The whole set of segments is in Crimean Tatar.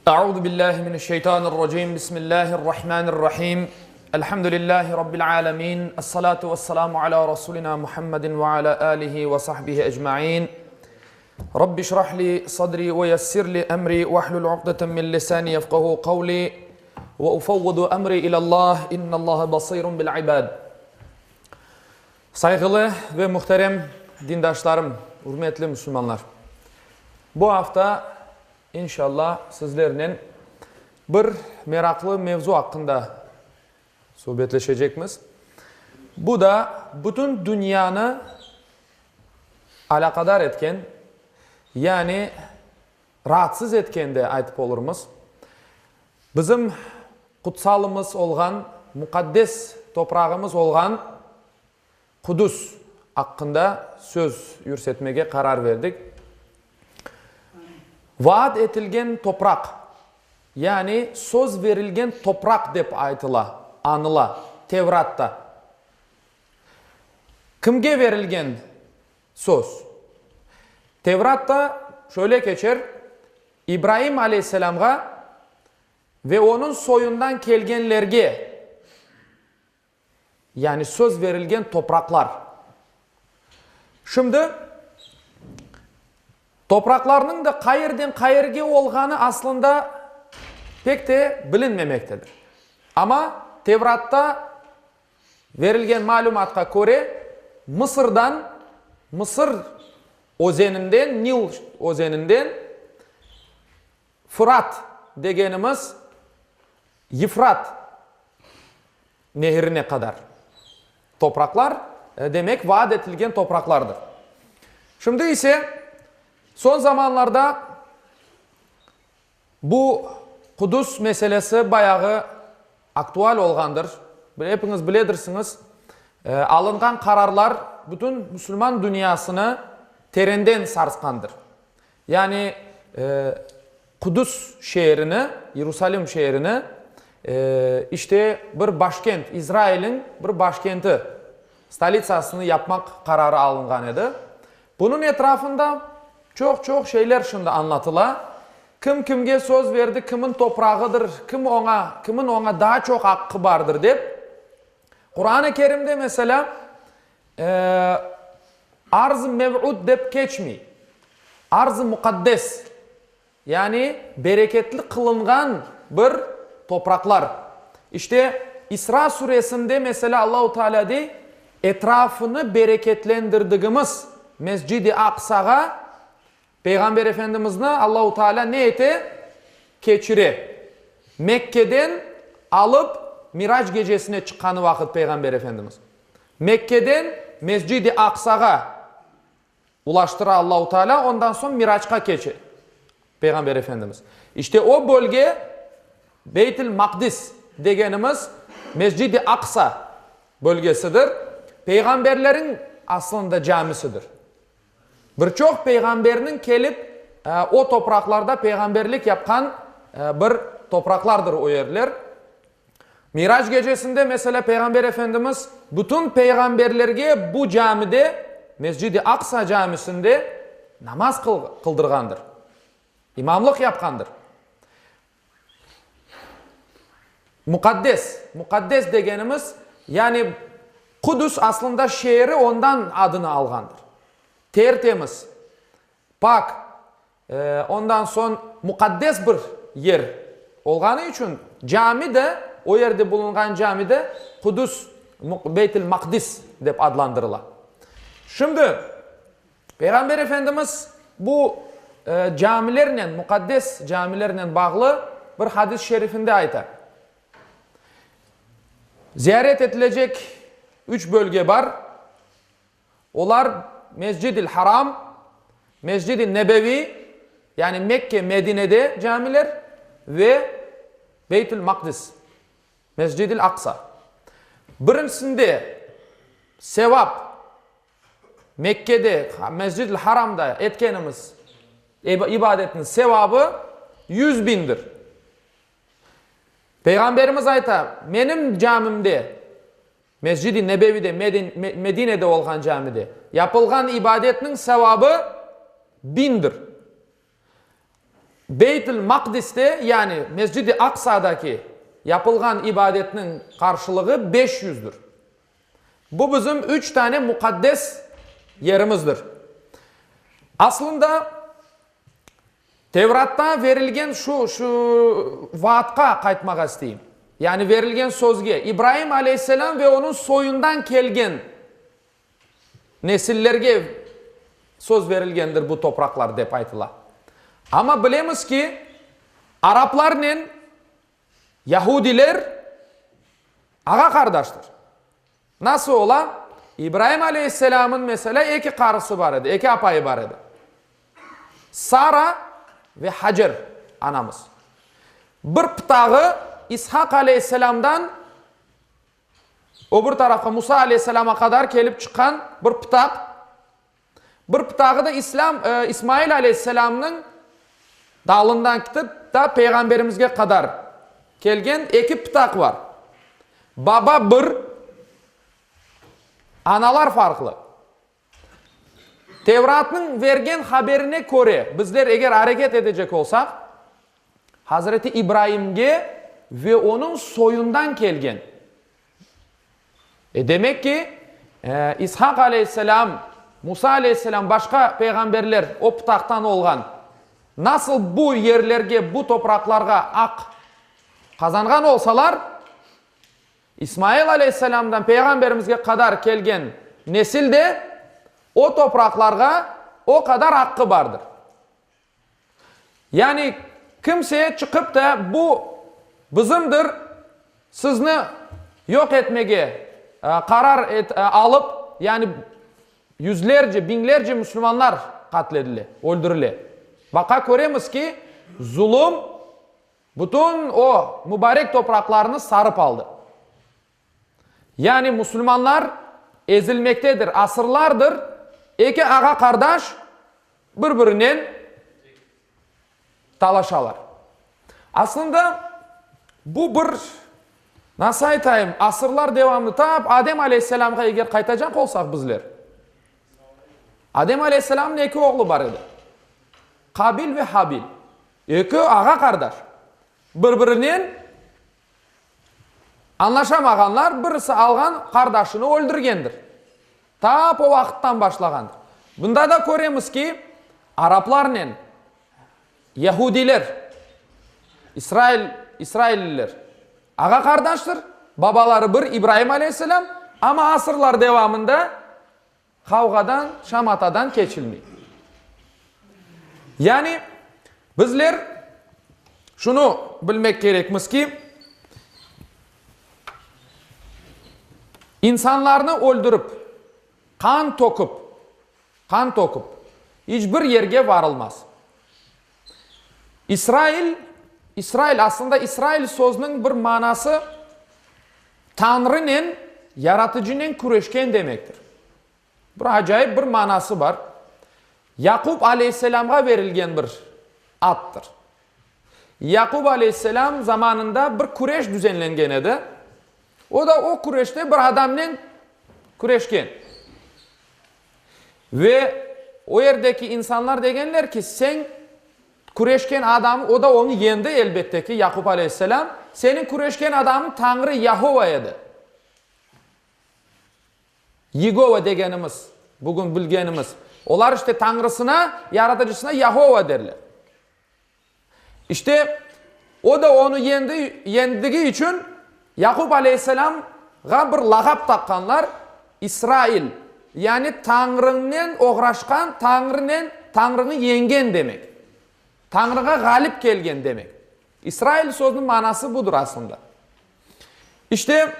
Euzu billahi mineşşeytanirracim. Bismillahirrahmanirrahim. Elhamdülillahi rabbil alamin. Essalatu vesselamu ala rasulina Muhammedin ve ala alihi ve sahbihi ecmaîn. Rabbi şrah li sadri ve yessir li emri vehlul uqdeten min lisani yefqahu kavli ve ufevvidu emri ilallah innallaha basirun bil ibad. Sayğılı ve muhterem dindaşlarım, ürmetli musulmanlar! Bu afta, inşallah, sizlernen bir meraqlı mevzu aqqında subetleşecekmiz. Bu da bütün dünyanı alâqadar etken, yani raatsız etken de aytıp olurmız, bizim qutsalımız olğan, muqaddes toprağımız olğan Qudüs aqqında söz yürsetmege qarar berdik. Vaat etilgen topraq, yani söz berilgen topraq dep aytıla, añıla Tevratta. Kimge berilgen söz? Tevratta şöyle keçer, İbraim aleyhisselâmğa ve onıñ soyundan kelgenlerge, yani söz berilgen topraqlar. Şimdi, topraqlarnıñ da qayerden qayerge olğanı aslında pek te bilinmemektedir. Amma Tevratta verilgen malümatqa köre, Mısırdan, Mısır özeninden, Nil özeninden Fırat degenimiz Yefrat nehirine qadar topraqlar, demek, vaad etilgen topraqlardır. Şimdi ise soñ zamanlarda bu Qudüs meselesi bayağı aktual olğandır. Epiñiz biledirsiñiz, alınğan qararlar bütün musulman dünyasını terenden sarsqandır. Yani Qudüs şeerini, Yerusalim şeerini, işte bir başkent, İsrailniñ bir başkenti, stolitsasını yapmaq qararı alınğan edi. Bunıñ etrafında çoq-çoq şeyler şimdi añlatıla. Kim kimge söz berdi, kimin toprağıdır, kim oña, kimin oña daa çoq aqqı bardır dep. Quran-ı Kerimde, meselâ, Arz-ı mev'ud dep keçmey, arz-ı muqaddes, yani bereketli qılınğan bir topraqlar. İşte, İsra suresinde, meselâ, Allahu Teala dey, Etrafını bereketlendirdigimiz Mescid-i Aqsağa Peyğamber Efendimizni Allahu Teala ne ete? Keçire. Mekkeden alıp Mirac gecesine çıqqanı vaqıt Peyğamber Efendimiz. Mekkeden Mescid-i Aqsağa ulaştıra Allahu Teala, ondan soñ Miracqa keçe Peyğamber Efendimiz. İşte o bölge Beyt-il Maqdis degenimiz Mescid-i Aqsa bölgesidir. Peyğamberleriñ aslında camisidir. Bir çoq peyğamberniñ kelip o topraqlarda peyğamberlik yapqan bir topraqlardır o yerler. Mirac gecesinde, meselâ, Peyğamber Efendimiz bütün peyğamberlerge bu camide, Mescid-i Aqsa camisinde namaz qıldırğandır, imamlıq yapqandır. Muqaddes, muqaddes degenimiz, yani Qudüs aslında şeeri ondan adını alğandır. Tertemiz, pak, ondan soñ muqaddes bir yer olğanı içün cami de, o yerde bulunğan cami de Qudüs, Beyt-il-Maqdis dep adlandırıla. Şimdi Peyğamber Efendimiz bu camilernen, muqaddes camilernen bağlı bir hadis-i şerifinde ayta. Ziyaret etilecek üç bölge bar. Olar Mescid-il Haram, Mescid-i Nebevi, yani Mekke, Medinede camiler ve Beytül Maqdis, Mescid-il Aqsa. Birincisinde sevap Mekkede, Mescid-il Haramda etkenimiz ibadetniñ sevabı 100 biñdir. Peyğamberimiz ayta, Menim camimde, Mescid-i Nebevide, Medinede olğan camide, yapılğan ibadetniñ sevabı biñdir. Beyt-ül-Maqdiste, yani Mescid-i Aqsadaki yapılğan ibadetniñ qarşılığı beş yüzdür. Bu bizim üç tane muqaddes yerimizdir. Aslında, Tevratta verilgen şu, şu vaatqa qaytmağa isteyim. Yani verilgen sözge, İbraim aleyhisselâm ve onıñ soyundan kelgen nesillerge söz verilgendir bu topraqlar, dep aytıla. Amma bilemiz ki, araplarnen yahudiler ağa-qardaştır. Nasıl ola? İbraim aleyhisselâmın, meselâ, eki qarısı bar edi, eki apayı bar edi. Sara ve Hacer anamız. Bir pıtağı İshaq aleyhisselâmdan öbür tarafqa Musa aleyhisselâma qadar kelip çıqqan bir pıtaq. Bir pıtağı da İslâm, İsmail aleyhisselâmnıñ dalından kitip ta Peyğamberimizge qadar kelgen eki pıtaq bar. Baba bir, analar farqlı. Tevratnıñ vergen haberine köre bizler eger areket edecek olsaq, Hazreti İbraimge ve onıñ soyundan kelgen, E, demek ki, İshaq aleyhisselâm, Musa aleyhisselâm, başqa peyğamberler o pıtaqtan olğan, nasıl bu yerlerge, bu topraqlarğa aq qazanğan olsalar, İsmail aleyhisselâmdan peyğamberimizge qadar kelgen nesil de o topraqlarğa o qadar aqqı bardır. Yani kimse çıqıp da bu bizimdir, sizni yoq etmege qarar alıp, yani yüzlerce, biñlerce musulmanlar qatledile, öldürile. Baqa köremiz ki, zulum bütün o mubarek topraqlarnı sarıp aldı. Yani musulmanlar ezilmektedir, asırlardır eki ağa-qardaş bir-birinen talaşalar. Aslında bu bir, nasıl aytayım, asırlar devamında, tap Adem aleyhisselâmğa eger qaytacaq olsaq bizler, Adem aleyhisselâmnıñ eki oğlu bar edi, Qabil ve Habil, eki ağa-qardaş, bir-birinen Añlaşamağanlar, birisi alğan qardaşını öldürgendir. Tap o vaqıttan başlağandır. Bunda da köremiz ki, araplarnen yahudiyler, İsrail, israilliler ağa-qardaştır, babaları bir, İbraim aleyhisselam, amma asırlar devamında Qavğadan, şamatadan keçilmey. Yani, bizler şunı bilmek kerekmiz ki, insanlarnı öldürip, qan töküp, qan töküp, iç bir yerge varılmaz. İsrail, İsrail, aslında İsrail sözüniñ bir manası Tañrınen, Yaratıcınen küreşken demektir. Bir acayip bir manası bar. Yaqub aleyhisselâmğa verilgen bir addır. Yaqub aleyhisselâm zamanında bir küreş düzenlengen edi. O da o küreşte bir adamnen küreşken. Ve o yerdeki insanlar degenler ki, sen küreşken adam, o da onı yendi, elbette ki, Yaqub aleyhisselâm, seniñ küreşken adamıñ Tañrı Yahova edi. Yegova degenimiz, bugün bilgenimiz. Olar işte Tañrısına, Yaratıcısına Yahova derler. İşte, o da onı yendi, yendigi içün Yaqub aleyhisselâmğa bir lağap taqqanlar, İsrail, yani Tañrınen oğraşqan, Tañrınen, Tañrını yeñgen demek. Tañrığa ğalip kelgen demek. İsrail sözüniñ manası budır aslında. İşte,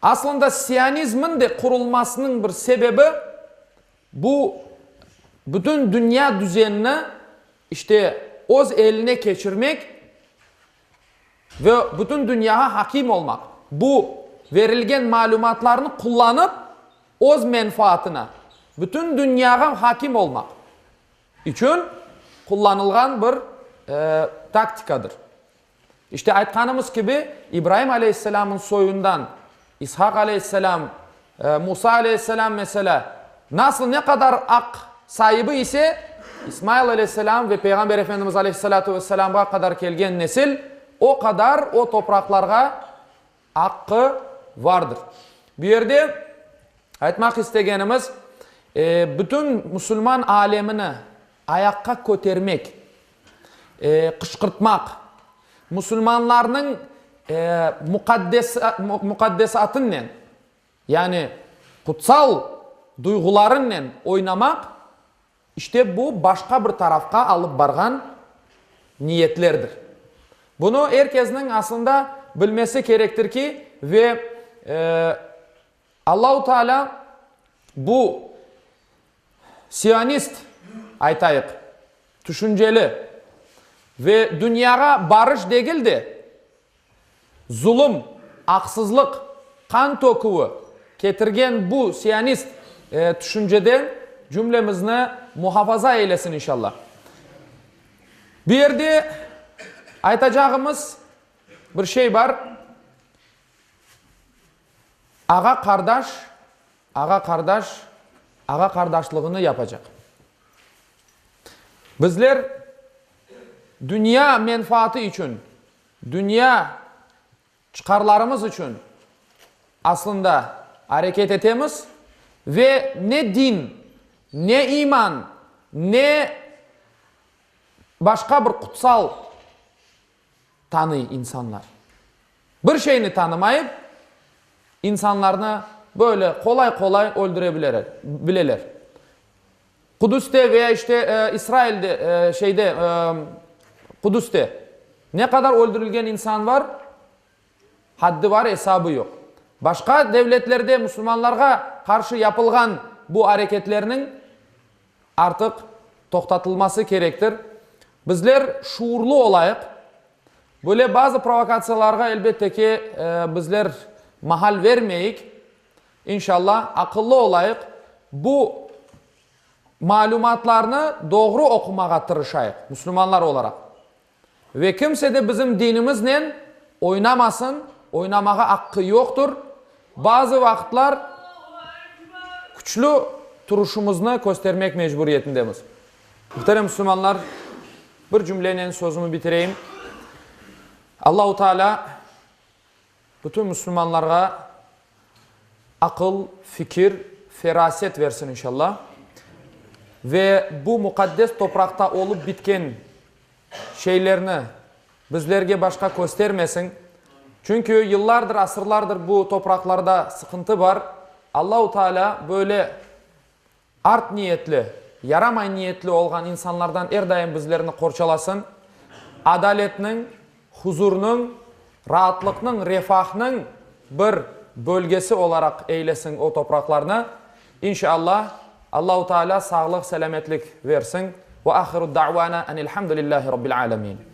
Aslında sionizmin de qurulmasınıñ bir sebebi bu bütün dünya düzenini işte öz eline keçirmek ve bütün dünyağa hakim olmaq. Bu verilgen malümatlarnı qullanıp öz menfaatına bütün dünyağa hakim olmaq içün qullanılğan bir taktikadır. İşte, aytqanımız kibi, İbraim aleyhisselâmnıñ soyundan İshaq aleyhisselâm, Musa aleyhisselâm, meselâ, nasıl ne qadar aq. saibi ise İsmail aleyhisselam ve Peyğamber Efendimiz aleyhissalâtu vesselâmğa qadar kelgen nesil, o qadar o topraqlarğa aqqı vardır. Bu yerde aytmaq istegenimiz, bütün musulman alemini ayaqqa kötermek, qışqırtmaq, musulmanlarnıñ muqaddesatınen, yani qutsal duyğularınen oynamaq, işte bu başqa bir tarafqa alıp barğan niyetlerdir. Bunı er kesniñ aslında bilmesi kerektir ki, ve Allahu Teala bu sionist, aytayıq, tüşünceli ve dünyağa barış degil de, Zulum, aqsızlıq, qan töküvi ketirgen bu sionist tüşünceden cümlemizni muhafaza eylesin inşallah. Bu yerde aytacağımız bir şey bar, ağa-qardaş, ağa-qardaş ağa-qardaşlığını yapacaq. Bizler dünya menfaatı içün Dünya çıqarlarımız içün aslında areket etemiz ve ne din, ne iman, ne başqa bir qutsal tanıy insanlar. Bir şeyni tanımayıp, insanlarnı böyle qolay-qolay öldüre bileler. Qudüste veya işte İsrailde, şeyde, Qudüste ne qadar öldürilgen insan var, haddi var, esabı yoq. Başqa devletlerde musulmanlarğa qarşı yapılğan bu areketlerniñ artıq toqtatılması kerektir. Bizler şuurlı olayıq. Böyle bazı provokatsiyalarğa elbette ki, bizler mahal vermeyik. İnşallah, aqıllı olayıq, bu malümatlarnı doğru oqumağa tırışayıq, musulmanlar olaraq. Ve kimse de bizim dinimiznen oynamasın, oynamağa aqqı yoqtur. Bazı vaqıtlar küçlü turuşımıznı köstermek mecburiyetindemiz. Muhterem musulmanlar, bir cümlenen sözümi bitireyim. Allahu Teala Bütün musulmanlarğa aqıl, fikir, feraset versin inşallah. Ve bu muqaddes topraqta olıp bitken şeylerni bizlerge başqa köstermesin. Çünki yıllardır, asırlardır bu topraqlarda sıqıntı bar. Allahu Teala böyle Art niyetli, yaramay niyetli olğan insanlardan er daim bizlerni qorçalasın, adaletniñ, huzurnıñ, raatlıqnıñ, refahnıñ bir bölgesi olaraq eylesin o topraqlarnı. İnşallah, Allahu Teala sağlıq, selâmetlik versin. Ve ahiru da'vana enilhamdülillahi rabbil alemin.